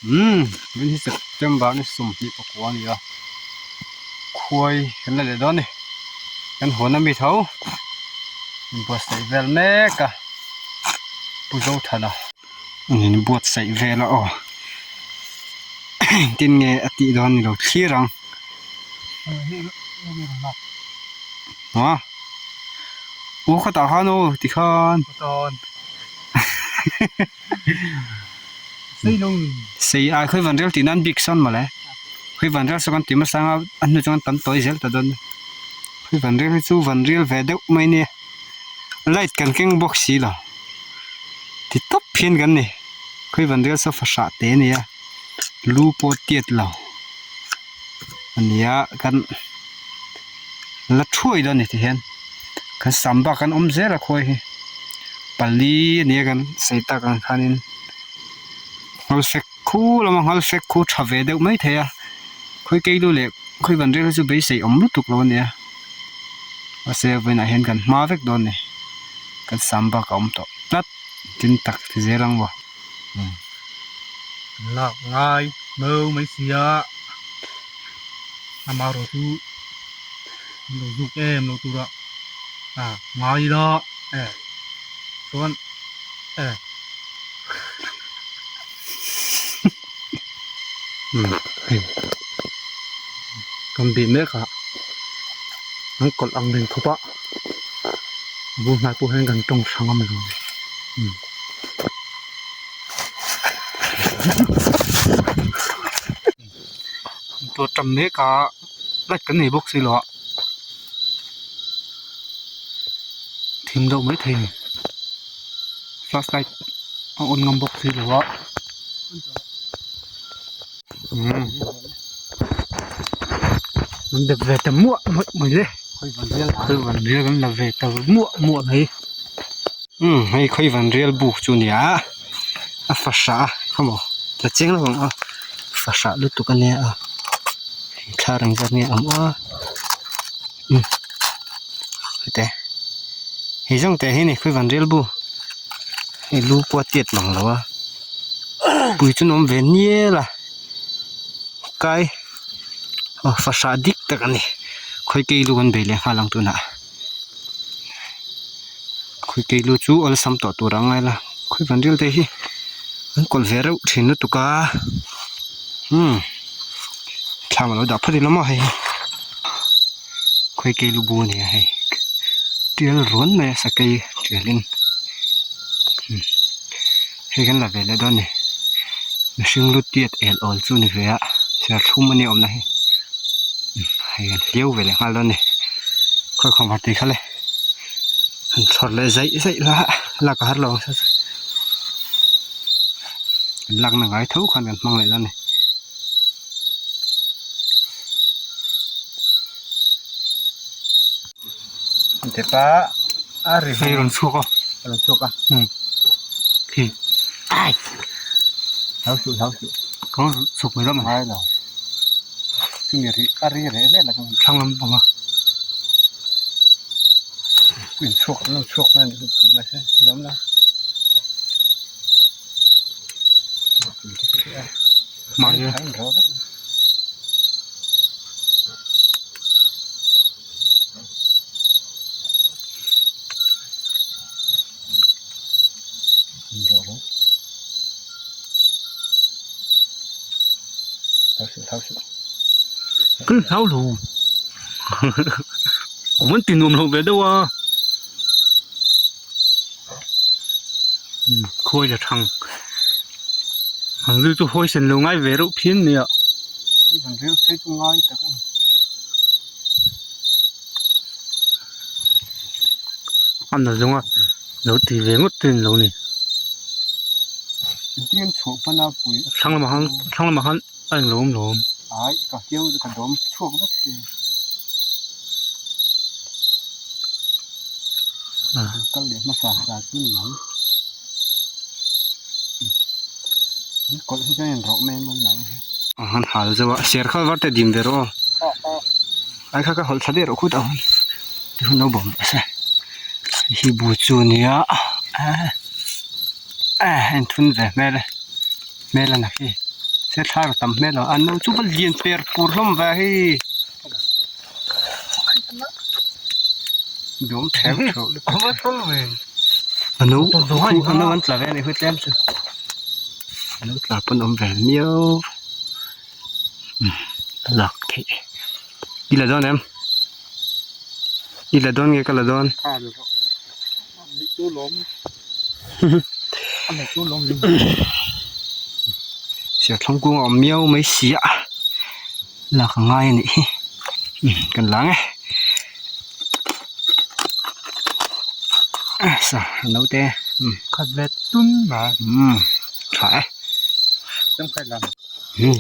Umm tun hi September ni 24 a ni a khuai kan la leh dawn a ni kan huan ami tho inbuatsaih vel mek a Pu Zothana an inbuatsaih vel a aw engtin nge a tih dawn ni lo thlir ang a u khawtah khan aw tikhan. Sei ai khawi van rel tih nan bik sawn mawle khawi van rel saw kan ti hmasa anga a hnu chuan tam tawi zel ta dawn khawi van rel hi chu van rel ve deuh mai nia light kan keng bawk si lo ti tawp hian kan ni khawi van rel saw fahrah te a nia lu pawh tiat lo a nia kan la thuai dawn a ni ti hian kan sam bak an awm zel a khawi hi pali a nia kan sawi tak ang khanin nghal fek khu lama nghal fek khu tha ve deuh mai thei a khawi keilu leh khawi van rel hi chu beisei awm lutuk lo a nia mahse vawiinah hian kan hma vek dawn a ni kan sam bak a awm tawh tlat tin tak ti zel ang maw. Lak ngai no mai sia amaherawh chu an lo zuk em lo tura a ngai ila e chuan e. Hei kan bih mek a an kawlh ang reng khawp a a bul hnai pawh hian kan tawng hrang a ni lo. Tur tam mek a light kan nei bawk si lo a thim deuh mai thei a ni flash light a on ngam bawk si lo a umm an dep ve ta muah muah mai le khawi van rial kan la ve ta muah muah mai. Umm hei khawi van rial buk chu a ni a a fahrah a khawmaw la cheng lo ang a fahrah lutuk a nia a thla reng zat nge a awm a umm hete hei zawng teh hi a ni khawi van rial bu hei lu pawh a tiat mang lo a pui chu an awm ve nial a kai aw fahrah dik tak a ni khawi kei lu kan bei leh nghal ang tunah. Khawi kei lu chu awlsam tawh tur ang a la khawi van ril te hi an kawlh ve reuh thin lutuk a umm thlam alo dah phawt ila maw hei hi khawi kei lu bu a ni a hei tial ruan mai a sakei tial in umm hei kan la ve leh dawn a ni mihring lu tiat el awl chu a ni ve a serthlum a nia awmna hi umm hei kan hliau ve leh nghal dawn a ni khawi khawm har tih kha le. Han chhawr leh zaih zaih la lak a har lo ang kan lakna ngai tho khan kan hmang leh dawn a ni. Tepa a ri hei rawn chhuak a a rawn chhuak a khi ai hlau suh hlau suh ka rawn chhuk mai lam a ngai lo chumi ri a ri reh vel a thlang lampang a. In chhuak an lo chhuak mai a ni mahse lawm la mahni kan hlau lo awm an ti nuam lo ve deuh a khawi la thang ang chu chu hawi sen lo ngai ve reuh phian mai a. A na zawng a lo ti ve ngawt te an lo ni. Thlang lamah khan thlang lamah khan a englo awm lo awm. An hal zeuh a serkhal var te dim ve rawh aw. Ai kha ka hawlh thla daih rawh khut ang ti hun lo bawm a se hi bu chu a nia eh en thun ve hmel e hmel a na khi. Se thlar a tam hmel lo a no chu va lian per pur hlawm ve hei dawm theu theu a no a no an tla ve a ni tlem chu a no tla pawn awm ve miau a lak theih i la dawn em i la dawn nge ka la dawn. Serthlum kung a awm miau mai si a lak a ngai a nih hi kan lang e sa naute khat ve tun mai tha e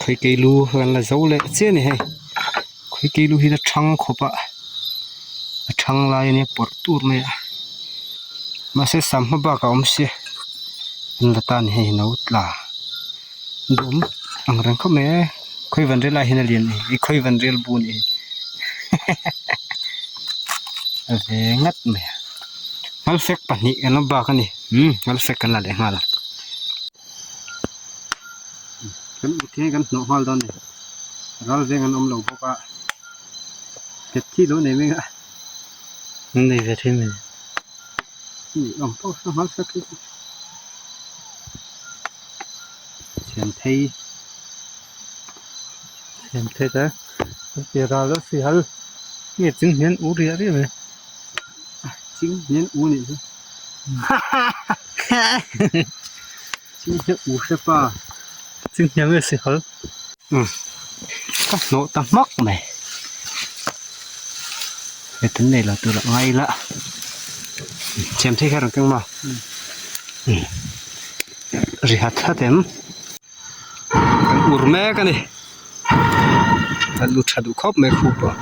khawi keilu kan la zo leh chiah a ni hei khawi keilu hi la thang khawp a. A thang lai ania pawrh tur mai a mahse sam hma bak a awm sia an la ta a ni hei no tla duhawm ang reng khawp mai e khawi van rel ah hian a lian a ni khawi van rel bu a ni a ve ngat mai a ngalfek pahnih kan la bak a ni umm ngalfek kan la leh nghal ang kan ut hi kan hnawh nghal dawn a ni ral veng an awm lo bawk a. Nghet thi lo nei mai a. An nei ve thin mai. Ni awm pawh sa nghal sak hi chu. Chhian thei. Chhian thei te. An ti ral deuh si hal. Nge ching hian u riah riah mai. Ching hian u nih chu. Ching hian u hre pa. Ching hian nge si hal. Umm ka hnawh ta hmak mai he tun nei lo tur a ngai ila thiam thei kha rawn keng maw umm ri hat hat em kan ur mek a ni kan ur tha duh khawp mai khup ah.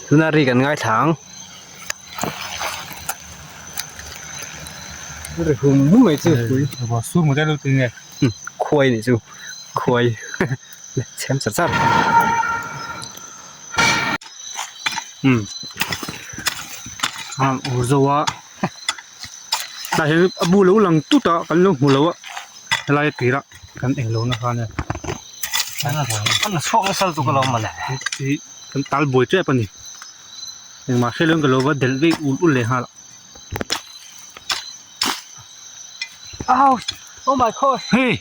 Tuna ri kan ngaithla ang ri hum hum mai chu khuai nih chu khuai chhem char char umm a ur zo a tah hian a bu lo lang tut a kan lo hmu lo a helai a tirah kan eng lo na khan e a chhuak nasa lutuk alawm mawle ih kan tal buai tep a ni engmah hre lo in ka lo va delh vei ul ul leh nghal a ouch oh my god hei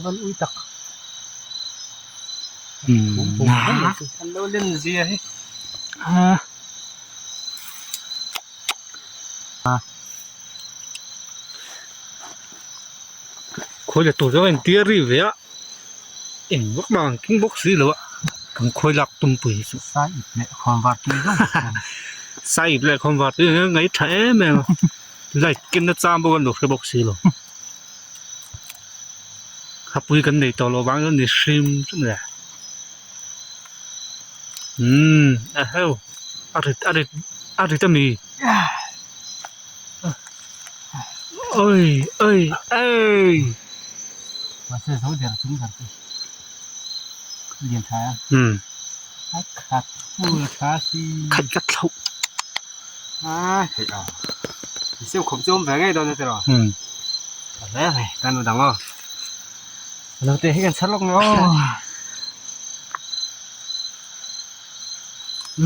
kan ui tak an lo len zia hi a khawi la tur chu a intir ri ve a eng vak bak ang keng bawk si lo a kan khawi lak tum pui hi chu sai ip leh khawnvar tui zawng sai ip leh khawnvar tui zawng ngaih tha em em a light ken na chang bawk a lo hre bawk si lo khapui kan nei tawh loh vang chuan ni hrim hrim le umm a heu a rit a rit a rit a mi oi oi ei mahse zo der chung der chu lian tha a umm a khat phul tha si khat ka thlauh a theih a siam khawp chu awm ve ngei dawn a tiraw umm a hle mai kan u dang aw naute hi kan chhar lawk ni aw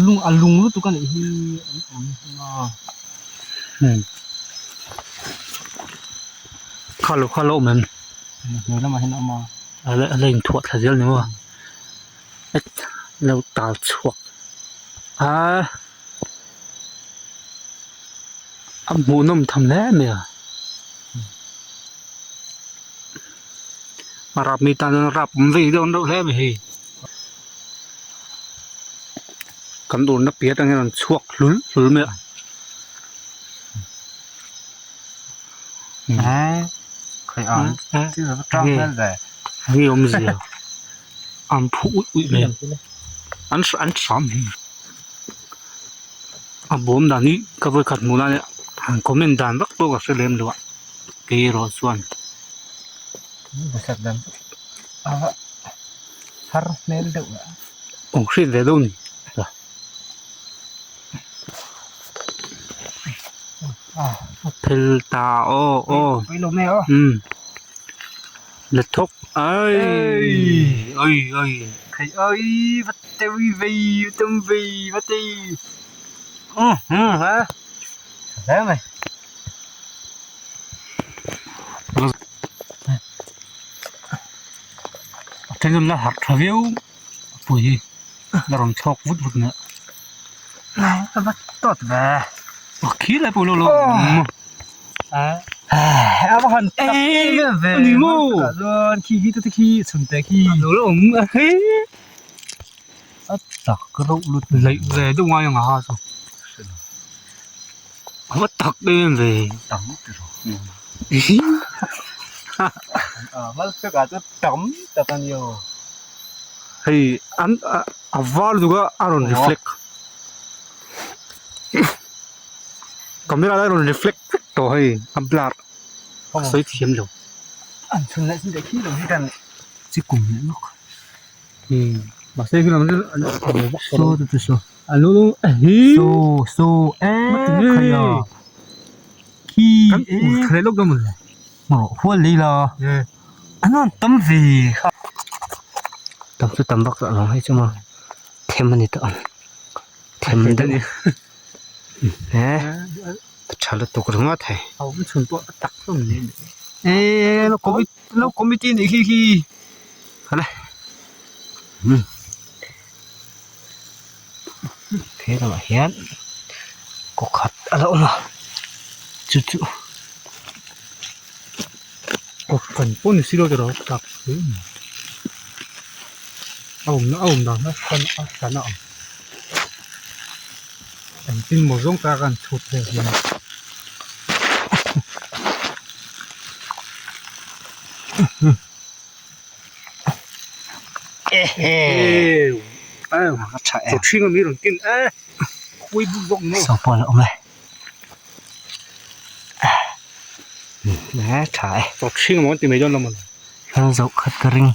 lung a lung lutuk a nih hi an awm a umm kha lo kha lo awm em hnuai lamah hian a awm a a la inthuah thla zel ni maw lo tal chhuak a a hmuhnawm tham hle mai a a rap mi tan chuan rap awm vei dawn deuh hle mai hei kan urna piah atang hian a rawn chhuak hlul hlul mai a. Nge awmzia an phu uih uih mai an an hram hi a bawm dan hi ka vawikhat hmuh nan han comment dan vak pawh ka hre lem lo a kei erawh chuan. Busak dan chu a har hmel deuh a. Awng hriat ve deuh a ni. A phel ta aw aw. Umm la thawk ai ai ai. Thei ai va tei vei va tum vei va tei. Umm ha Hle mai. A then la harh tha viau a pui hi la rawn chhuak vut vut mai a va tawt ve a khi lai pawh lo lo a va han tak em em ve ani maw chuan khi khi te khi chhun te khi lo la awm a he a tak reuh lut laih ve deuh ngai ang a ha chu a va tak em ve tam ti rawh a mal fek ah chuan tam tak a ni aw hei an a var lutuk a a rawn reflect camera a rawn reflect vek tawh hei a blur a sawi thiam lo an chhun leh chhun leh khi lo hi kan chi kum leh lawk umm mahse khi lam chu an saw te chu saw a lo hi saw saw e khai a khi e tha leh lawk dawn mawle maw hual lei la an rawn tam ve kha tam chu tam vak lo hei chu maw them a ni tawh ang them deuh he tha lutuk ringawt hei e lo committee nih khi khi hala he lamah hian kaw khat a la awm a chu chu kaw kan pawh ni si lo tiraw tak hle mai a awmna a awm dan hi a hran a awm engtin maw zawng tak a an chhut vel hian. Saw pawh a la awm e tha e zoh khat ka ring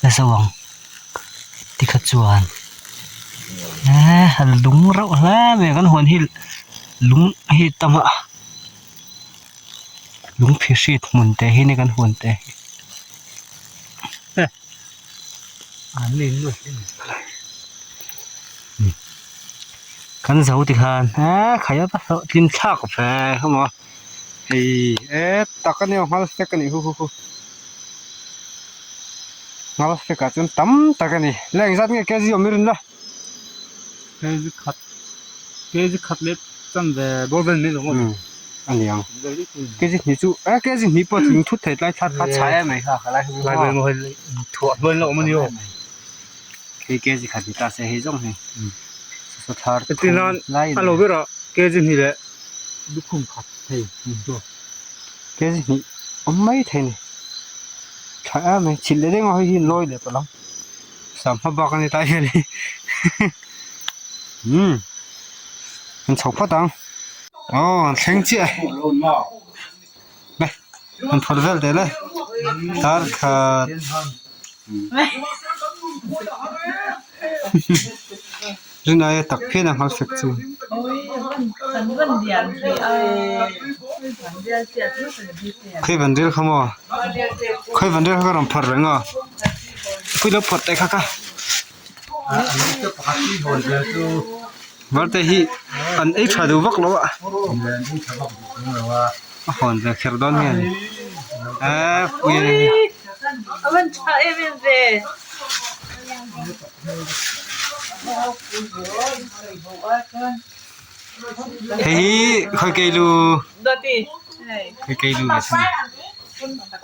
a zo ang tikha chuan lung reuh hle mai kan huan hi lung hi tam a. Lungphi hriat hmun te hi ni kan huan te hi. Kan zo ti khan he khai a va hlawhtlin thlak ve kha maw hei e tak a nia nghal fek a nih hu hu hu nghal fek ah chuan tam tak a ni le engzat nge kg awm i rin la. Kg khat kg khat leh chan ve bawr vel mai zawng umm a ni ang kg hnih chu e kg hnih pawh tling thut thei tlai thla kha chhai em mai kha ka lai lai vel maw hei thuah hnuai lo awm a ni aw hei kg khat ni ta se hei zawng hei saw thar heti nan a lo berah kg hnih leh lukhum khat hei kg hnih awm mai thei a ni tha em mai chhilh leh deuh a hei hi lawi leh tawh ang. Sangha bak a ni tlai hian hi umm an chho phawt ang aw an thleng chiah e an phawrh vel teh le tar khat rin aia tak phian a nghal fek chu. Khawi van rel kha maw khawi van rel kha ka rawn phawrh reng a. Pui lo phawt te kha ka Varte hi an ei tha duh vak lo a a hawn ve kher dawn nge ni eee pui a ni hei hi khawi keilu khawi keilu ve thung.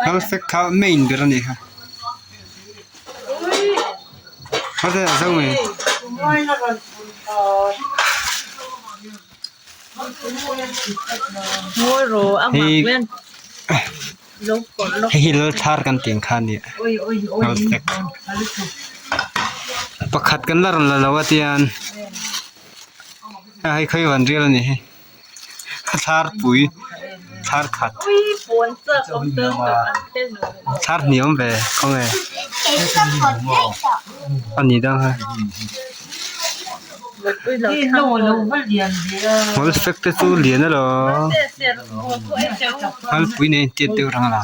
Kal fek kha main ber a nih kha a zo mai hei hei hi lal thar kan tih ang kha a ni a kal fek pakhat kan la rawn la lo a tian hei khawi van rial a nih hi a thar pui. Thlar khat thlar hnih a awm ve khawnge a ni dang ha hmul fek te chu lian alawm ngalpui nen a intiat deuh rang a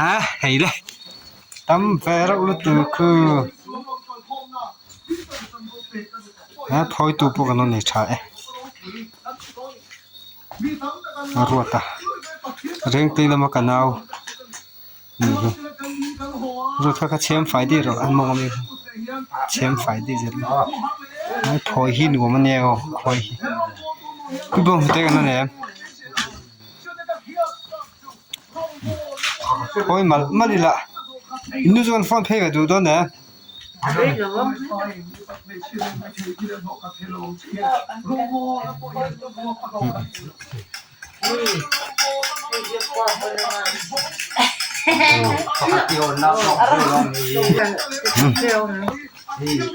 a hei le tam ve reuh lutuk khu. He phawitu pawh kan lo nei tha e a ruat a rengtui lama ka nau nih hi ruat kha kha chhem fai daih rawh an mawng ami kha chhem fai daih zel a phawi hi nuam ania aw khawi hi pu bawnghnute kan lo nei em phawi malh malh ila innu chu kan phone phei ve duh dawn em.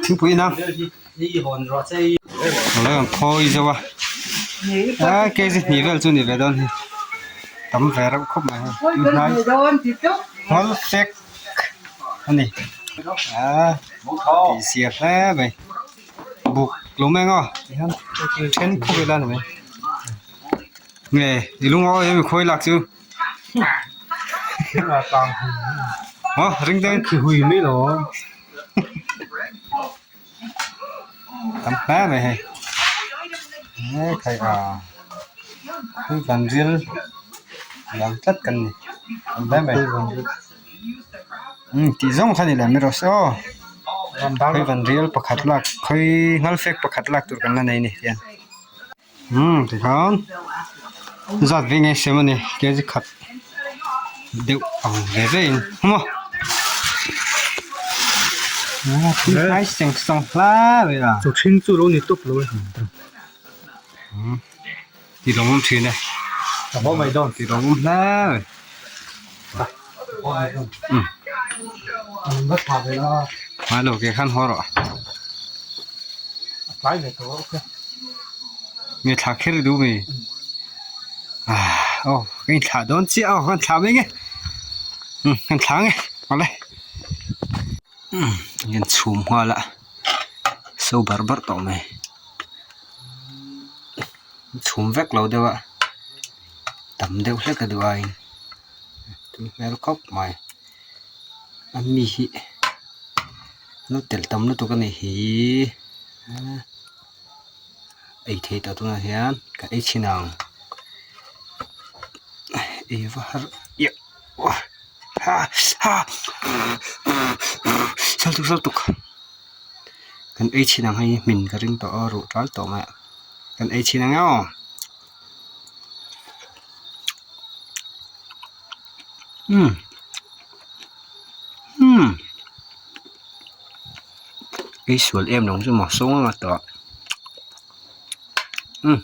Thingpui in a phawi zo a a kg hnih vel chu ni ve dawn hi tam ve reuh khawp mai hei tunhnai nghal fek. A ni a tih zia hle mai buk lo mai ang aw tihian then khawp ila ni mai nge i lung awi em i khawi lak chu aw ring deuh in tam hle mai hei he khai a hei van ril lian tlat kan ni tam hle mai umm tih zawng kha ni leh mai rawh se aw khawi van ril pakhat lak khawi nghal fek pakhat lak tur kan la nei a ni tihian umm tikhan zat ve nge sem a ni kg khat deuh ang ve ve in maw hnai seng sawng hle mai a chu hring chu lo ni tawp lo e ti lawmawm thin e a haw mai dawn ti lawmawm hle mai umm an va thla ve la hmai lo ke khan haw rawh. A tlai ve tawh ok. Nge thla kher duh mi? Ah aw ka in thlah dawn chiah aw ka thlah mai nge umm ka thlah nge awle umm hian chhum nghal a so barh barh tawh mai chhum vek lo deuh a tam deuh hlek a duh aiin tui hmel khawp mai a mi hi lo telh tam lutuk a ni hi ei thei tawh tunah hian ka ei chhin ang ei va har iah ha ha sal tuk sal tuk kan ei chhin ang hei hmin ka ring tawh a ruh ṭal tawh mai a kan ei chhin ang e aw. Umm umm ei sual em lo chu maw sawng anga tawh umm.